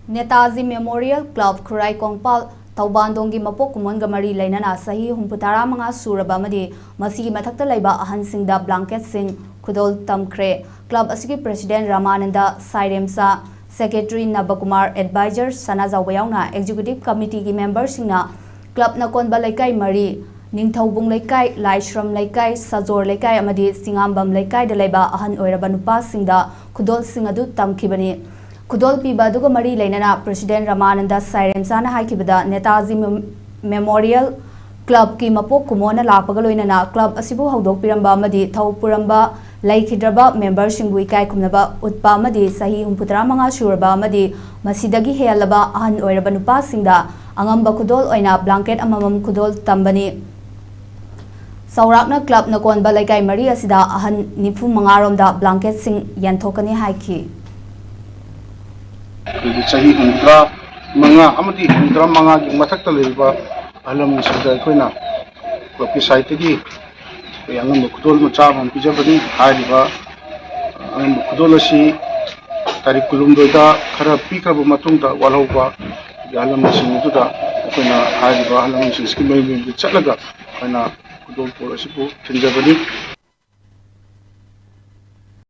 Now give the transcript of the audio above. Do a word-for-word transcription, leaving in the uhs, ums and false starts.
Netaji memorial club ꯈꯨꯔꯥꯏ ꯀꯣꯡꯄꯥꯜ ꯊꯧꯕꯥꯟꯗꯣꯡꯒꯤ ꯃꯄꯣꯛ ꯀꯨꯝꯑꯣꯟꯒ ꯃꯔꯤ ꯂꯩꯅꯅ ꯆꯍꯤ ꯍꯨꯝꯐꯨꯇꯔꯥ ꯃꯉꯥ ꯁꯨꯔꯕ ꯑꯃꯗꯤ ꯃꯁꯤꯒꯤ ꯃꯊꯛꯇ ꯂꯩꯕ ꯑꯍꯟꯁꯤꯡꯗ ꯕ꯭ꯂꯥꯡꯀꯦꯠꯁꯤꯡ ꯈꯨꯗꯣꯜ ꯇꯝꯈ꯭ꯔꯦ꯫ ꯀ꯭ꯂꯕ ꯑꯁꯤꯒꯤ ꯄ꯭ꯔꯦꯁꯤꯗꯦꯟ ꯔꯥꯃꯥꯅꯟꯗ ꯁꯥꯏꯔꯦꯝꯆꯥ, ꯁꯦꯀ꯭ꯔꯦꯇꯔꯤ ꯅꯕꯀꯨꯃꯥꯔ, ꯑꯦꯗꯚꯥꯏꯖꯔ ꯁꯅꯥꯖꯥꯎꯕ ꯌꯥꯎꯅ ꯑꯦꯛꯖꯤꯀ꯭ꯌꯨꯇꯤꯚ ꯀꯃꯤꯇꯤꯒꯤ ꯃꯦꯝꯕꯔꯁꯤꯡꯅ ꯀ꯭ꯂꯕꯅ ꯀꯣꯟꯕ ꯂꯩꯀꯥꯏ ꯃꯔꯤ, ꯅꯤꯡꯊꯧꯕꯨꯡ ꯂꯩꯀꯥꯏ, ꯂꯥꯏꯁ꯭ꯔꯝ ꯂꯩꯀꯥꯏ, ꯁꯖꯣꯔ ꯂꯩꯀꯥꯏ ꯑꯃꯗꯤ ꯆꯤꯉꯥꯝꯕꯝ ꯂꯩꯀꯥꯏꯗ ꯂꯩꯕ ꯑꯍꯟ ꯑꯣꯏꯔꯕ ꯅꯨꯄꯥꯁꯤꯡꯗ ꯈꯨꯗꯣꯜꯁꯤꯡ ꯑꯗꯨ ꯇꯝꯈꯤꯕꯅꯤ꯫ ꯈꯨꯗꯣꯜ ꯄꯤꯕ ꯑꯗꯨꯒ ꯃꯔꯤ ꯂꯩꯅꯅ ꯄ꯭ꯔꯦꯁꯤꯗꯦꯟ ꯔꯃꯥꯅꯟꯗ ꯁꯥꯏꯔꯦꯝꯆꯥꯅ ꯍꯥꯏꯈꯤꯕꯗ, ꯅꯦꯇꯥꯖꯤ ꯃꯦ-, ꯃꯦꯃꯣꯔꯤꯌꯦꯜ ꯀ꯭ꯂꯕꯀꯤ ꯃꯄꯣꯛ ꯀꯨꯝꯑꯣꯟꯅ ꯂꯥꯛꯄꯒ ꯂꯣꯏꯅꯅ ꯀ꯭ꯂꯕ ꯑꯁꯤꯕꯨ ꯍꯧꯗꯣꯛꯄꯤꯔꯝꯕ ꯑꯃꯗꯤ ꯊꯧ ꯄꯨꯔꯝꯕ ꯂꯩꯈꯤꯗ꯭ꯔꯕ ꯃꯦꯝꯕꯔꯁꯤꯡꯕꯨ ꯏꯀꯥꯏ ꯈꯨꯝꯅꯕ ꯎꯠꯄ ꯑꯃꯗꯤ ꯆꯍꯤ ꯍꯨꯝꯐꯨꯇꯔꯥ ꯃꯉꯥ ꯁꯨꯔꯕ ꯑꯃꯗꯤ ꯃꯁꯤꯗꯒꯤ ꯍꯦꯜꯂꯕ ꯑꯍꯟ ꯑꯣꯏꯔꯕ ꯅꯨꯄꯥꯁꯤꯡꯗ ꯑꯉꯝꯕ ꯈꯨꯗꯣꯜ ꯑꯣꯏꯅ ꯕ꯭ꯂꯥꯡꯀꯦꯠ ꯑꯃꯃꯝ ꯈꯨꯗꯣꯜ ꯇꯝꯕꯅꯤ꯫ ꯆꯥꯎꯔꯥꯛꯅ ꯀ꯭ꯂꯕꯅ ꯀꯣꯟꯕ ꯂꯩꯀꯥꯏ ꯃꯔꯤ ꯑꯁꯤꯗ ꯑꯍꯟ ꯅꯤꯐꯨ ꯃꯉꯥ ꯔꯣꯝꯗ ꯕ꯭ꯂꯥꯡꯀꯦꯠꯁꯤꯡ ꯌꯦꯟꯊꯣꯛꯀꯅꯤ ꯍꯥꯏꯈꯤ꯫ ꯑꯩꯈꯣꯏꯒꯤ ꯆꯍꯤ ꯍꯨꯝꯐꯨꯇꯔꯥ ꯃꯉꯥ ꯑꯃꯗꯤ ꯍꯨꯝꯐꯨꯇꯔꯥ ꯃꯉꯥꯒꯤ ꯃꯊꯛꯇ ꯂꯩꯔꯤꯕ ꯑꯍꯜ ꯂꯃꯟꯁꯤꯡꯗ ꯑꯩꯈꯣꯏꯅ ꯀ꯭ꯂꯕꯀꯤ ꯁꯥꯏꯠꯇꯒꯤ ꯑꯩꯈꯣꯏ ꯑꯉꯝꯕ ꯈꯨꯗꯣꯜ ꯃꯆꯥ ꯑꯃ ꯄꯤꯖꯕꯅꯤ꯫ ꯍꯥꯏꯔꯤꯕ ꯑꯉꯝꯕ ꯈꯨꯗꯣꯜ ꯑꯁꯤ ꯇꯥꯔꯤꯛ ꯀꯨꯟꯍꯨꯝꯗꯣꯏꯗ ꯈꯔ ꯄꯤꯈ꯭ꯔꯕ ꯃꯇꯨꯡꯗ ꯋꯥꯠꯍꯧꯕ ꯑꯍꯜ ꯂꯃꯟꯁꯤꯡ ꯑꯗꯨꯗ ꯑꯩꯈꯣꯏꯅ ꯍꯥꯏꯔꯤꯕ ꯑꯍꯜ ꯂꯃꯟꯁꯤꯡꯁꯤꯒꯤ ꯃꯌꯨꯝ ꯃꯌꯨꯝꯗ ꯆꯠꯂꯒ ꯑꯩꯈꯣꯏꯅ ꯈꯨꯗꯣꯜꯄꯣꯠ ꯑꯁꯤꯕꯨ ꯊꯤꯟꯖꯕꯅꯤ꯫